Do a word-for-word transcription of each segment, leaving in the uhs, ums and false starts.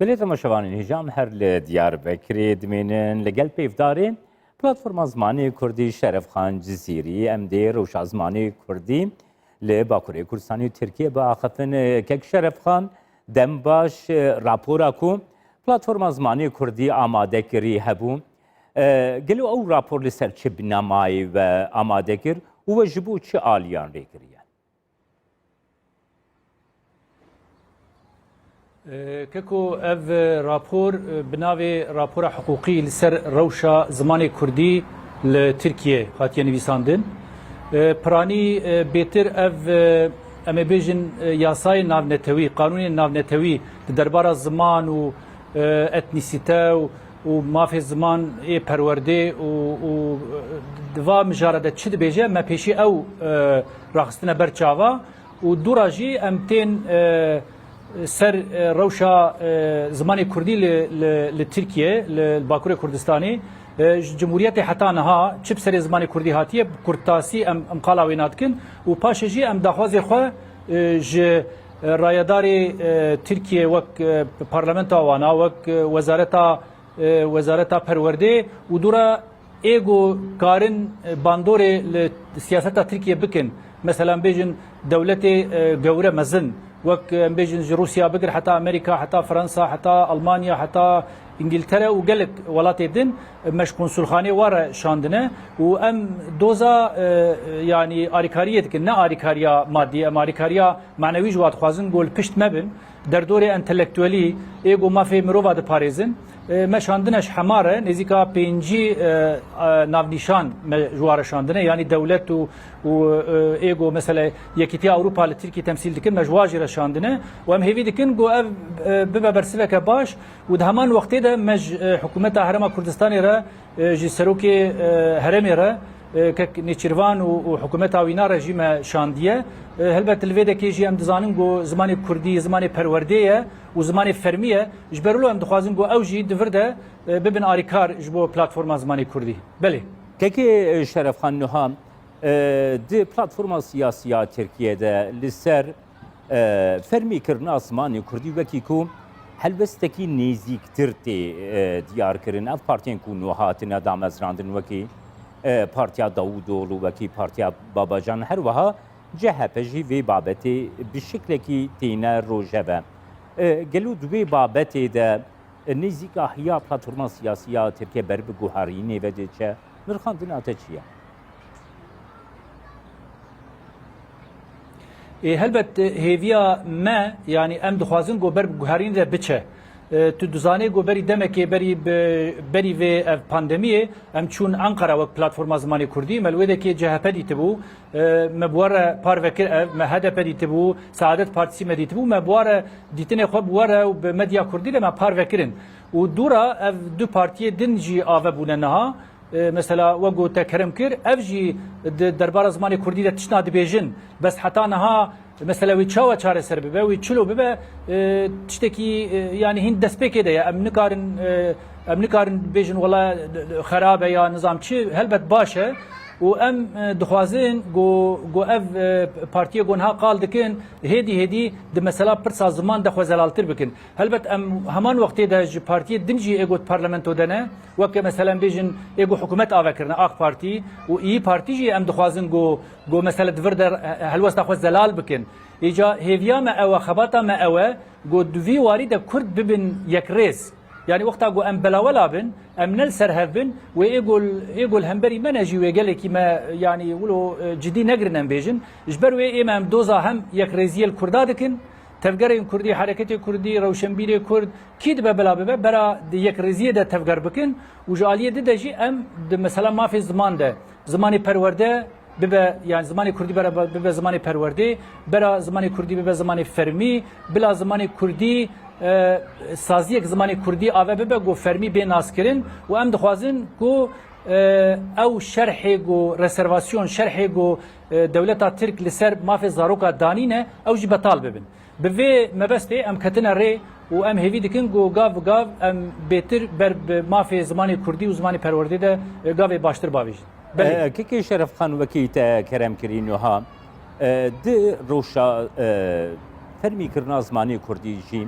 Belê temaşevanên hêja, em her li Diyarbekirê dimênin. Li gel pêvdarê Platforma Zimanê Kurdî Şerefxan Cizîrî, em dê rewşa zimanê kurdî li Bakurê Kurdistanê û Tirkiye biaxifin. Kek Şerefxan, dem baş. Rapora ku Platforma Zimanê Kurdî amade kirî hebû. E, gelo ew rapor li ser çi binamayê we amade kir û we ji bo çi aliyan rê kiriye? Keko, ev rapor bi navê Rapora Hiqûqî li ser Rewşa Zimanê Kurdî li Tirkiye hatiye nivîsandin. Piranî bêtir ev, em ê bêjin, yasayên navnetewî, qanûnên navnetewî di derbara ziman û etnîsîte û û mafê ziman ê perwerdê û, û di va mijara de çi dibêje, me pêşî ew, e, raxistine ber çava û dûra jî em tên, e, ser, e, rewşa, e, zimanê kurdî li, li, li Tirkiye, li, li Bakurê Kurdistanê, e, ji Cumhuriyetê heta niha çi bi serê zimanê kurdî hatiye, bi kurtasî em, em qala wê nadikin û paşê jî em daxwazê xwe, e, ji, e, rayedarê, e, Tirkiye wek, e, parlamentoya wana, wek, e, wezareta e, Wezareta Perwerdê û dûra ê ku karin, e, bandorê li siyaseta Tirkiye bikin. Mesela em bêjin dewletê, e, gewre mezin, wek, e, em bêjin ji Rûsya bigir heta Amerîka, heta Fransa, heta Almanya, heta Îngiltere û gelek welatê din, e, me ji konsulxanê wa re şandine û em doza, e, e, yanî alîkariyê dikin, ne alîkariya madî, em alîkariya manewî ji wa dixwazin ku li pişt me bin. Derdorê entelektuelî ê ku mafê mirova diparêzin, e, me şandine ji hema re nêzîka pêncî, e, e, navnîşan me ji wa re şandine, yanî dewlet û, û, e, ê ku mesela Yekîtiya Ewropa li Tirkî temsîl dikin, me ji wa jî re şandine û em hêvî dikin ku ev, e, bibe bersiveke baş û di heman wextê de me ji, e, hikûmeta Herêma Kurdistanê re e, ji serokê, e, herêmê re, e, kek Nêçîrvan û, û hikûmeta wîna re jî me şandiye. E, helbet li vê dekê jî em dizanin ku zimanê kurdî zimanê perwerdê ye û zimanê fermî ye. Ji ber wilo em dixwazin ku ew jî di vir de, e, bibin alîkar ji bo platforma zimanê kurdî. Belê. Kekê, e, Şerefxan Nuha, e, di platforma siyasî ya Tirkiye de li ser E, fermîkirina zimanê kurdî wekî ku helwestekî nêzîktir tê, e, diyarkirin. Ev partiyên ku niha hatine damezrandin wekî, e, Partiya Dawûdoglu, wekî Partiya Babacan, her wiha C H P jî vê babetê bi şiklekî têne rojeve. E, gelo di wê babetê de, e, nêzîka hiya platforma siyasî ya Tirkiye ber bi guherînê ve diçe? Nirxandina te çi ye? Ê, helbet, e, hêviya me, yanî em dixwazin ku ber bi guherînê de biçe. E, tu dizanê ku berî demekê, berî bi, berî vê ev pandemiyê, em çûn Ankara wek Platforma Zimanê Kurdî, me li wê dekê C H P dîtibû, e, me bi we re parve kir ev, me H D P dîtibû, Saadet Partîsî me dîtibû, me bi we re dîtinê xwe bi we re û bi medya kurdî re me parve kirin. Û dûra ev du partiyê din jî ave bûne niha. E, mesela wek ku te kerem kir, ev jî di derbara zimanê kurdî de tiştna dibêjin. Bes heta niha mesela wê çawa çareser bibe, wê çilo bibe, e, tiştekî, e, yanî hîn destpêkê de ye. Em nikarin, e, em nikarin bêjin wela xerab e ya nizam çi, helbet baş e. Û em, e, dixwazin ku, ku ev, e, partiyê ku niha qal dikin, hêdî hêdî di mesela pirsa ziman de xwe zelaltir bikin. Helbet em heman wextê de ji partiyê din jî ê ku di parlamento de ne, weke mesela em bêjin ê ku hikûmet ave kirine, AK Partî û İYİ Partî jî em dixwazin ku, ku mesela di vir de helwesta xwe zelal bikin. Îca hêviya me ew e, xebata me ew e ku di vî warî de Kurd bibin yekrêz. Yanî wexta ku em belawela bin, em ne li ser hev bin, wê ê ku, ê ku li hemberî me ne jî wê gelekî me, yanî wilo, e, cidî negirin em bêjin. Ji ber wê ê me em doza hem yekrêziyê li Kurda dikin, tevgerên Kurdî, hereketê Kurdî, rewşenbîrê Kurd, kî dibe bila bibe, bera di yekrêziyê de tevger bikin û ji aliyê di de jî em di mesela mafê ziman de, zimanê perwerde bibe, yani zimanê Kurdî bera bibe zimanê perwerdê, bera zimanê Kurdî bibe zimanê fermî, bila zimanê Kurdî, e, saziyek zimanê Kurdî ave bibe ku fermî bê naskirin û em dixwazin ku, e, ew şerhê ku reservasyon, şerhê ku, e, dewleta Tirk li ser mafê zaroka danîne, ew jî betal bibin. Bi vê mebestê em ketine rê û em hêvî dikin ku gav bi gav em bêtir ber bi mafê zimanê kurdî û zimanê perwerdê de, e, gavê baştir bavêjin. Belê. E, Kekê Şerefxan, wekî te kerem kirî niha, e, di rewşa, e, fermîkirina zimanê kurdî jî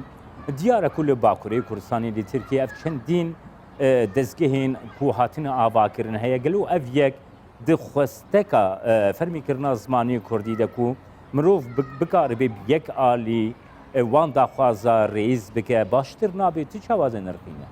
Diyar e ku li Bakurê Kurdistanê li Tirkiyê ev çendîn, e, dezgehên ku hatine avakirin heye. Gelo ev yek di xwesteka, e, fermîkirina zimanê kurdî de ku mirov bi-, bikaribe bi yek alî, e, wan daxwaza rêz bike, baştir nabe? Tu çawa dinirxîne?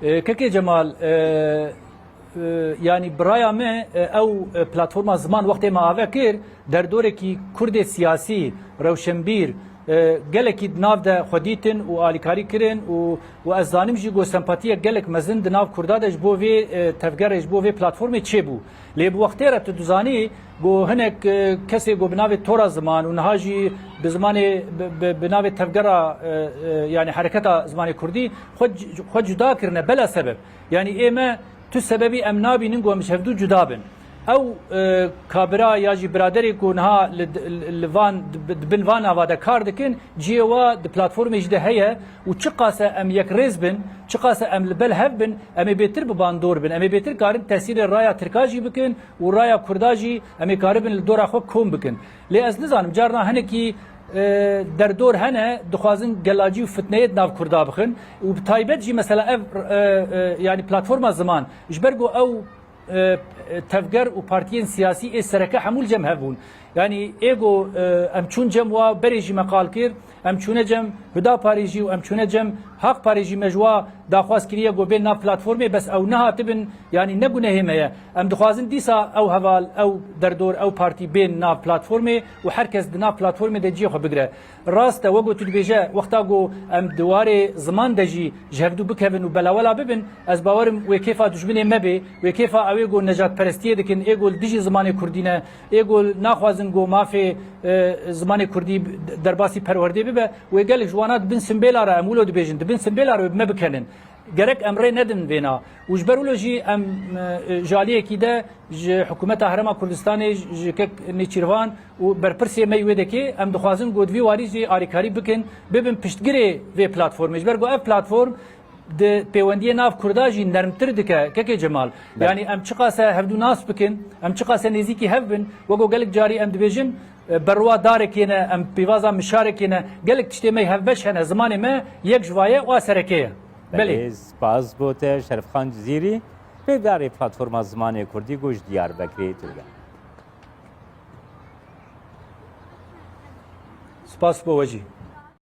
E, Kekê Cemal, e, e, yanî bi raya me, e, ew, e, platforma Ziman wextê me ave kir, derdorekî Kurdê siyasî, rewşenbîr, e, gelekî di nav de xwe dîtin û alîkarî kirin û, û ez zanim jî ku sempatiyek gelek mezin di nav Kurda de ji bo vê, e, tevgerê, ji bo vê platformê çêbû. Lê bi wextê re tu dizanî ku hinek, e, kesê ku bi navê Tora Ziman û niha jî bi zimanê, bi, bi, bi navê tevgera, e, e, yanî hereketa zimanê kurdî xwe c-, xwe cuda kirine bela sebeb. Yanî ê me tu sebebî em nabînin ku em ji hevdû cuda bin. Ew, e, kabira ya jî biraderê ku niha li, li, li van, di, di bin van nava de kar dikin, cihê wa di platformê jî de heye û çiqase em yekrêz bin, çiqase em li bel hev bin, em ê bêtir bi bandor bin, em ê bêtir karin tesîrê raya Tirka jî bikin û raya Kurda jî em ê karibin li dora xwe kom bikin. Lê ez nizanim, carna hinekî, e, derdor hene, dixwazin gelacî û fitneyê di nav Kurda bixin û bi taybet jî mesela ev, e, e, yanî platforma Ziman, ji ber ku ew, e, tevger û partiyên siyasî ê sereke hemû li cem hev bûn. Yanî ê ku, e, em çûn cem wa, berê jî me qal kir, em çûne cem Hudaparê jî û em çûne cem Haq Parê jî, me ji wa daxwaz kiriye ku bên nav platformê, bes ew nehatibin, yanî ne gunehê me ye. Em dixwazin dîsa ew heval, ew derdor, ew partî bên nav platformê û her kes di nav platformê de cihê xwe bigire. Rast e, wek ku tu dibêje, wexta ku em di warê ziman de jî ji hevdû bikevin û belawela bibin, ez bawerim wê kêfa dijminê me bê, wê kêfa ew ê ku nejatperestiyê dikin, ê ku li dijî zimanê kurdî ne, ê ku naxwazin ku mafê, e, zimanê kurdî derbasî perwerdê bibe, wê gelek ji wana di bin simbêla re, em wilo dibêjin, di bin simbêla re wê bi me bikenin. Gerek em rê nedin vêna. Û ji ber wilo jî em, e, ji aliyekî de ji Hikûmeta Herêma Kurdistanê, ji kek Nêçîrvan û berpirsê me yê wê dekê, em dixwazin ku di vî warî jî alîkarî bikin, bibin piştgirê vê platformê. Ji ber ku ev platform di pêwendiyê nav Kurda jî nermtir dike, kekê Cemal. Belê. Yanî em çiqase hevdû nas bikin, em çiqase nêzîkî hev bin, wek ku gelek carî em dibêjin, e, berwa darekê ne, em pêvaza mişarekê ne, gelek tiştê me hevbeş hene, zimanê me yek ji va ye û a sereke ye. Belê. Belê, spas bo te, Şerifxan Cizîrî, pêvdarê Platforma Zimanê Kurdî ku ji Diyarbekirê tune. Spas bo we jî.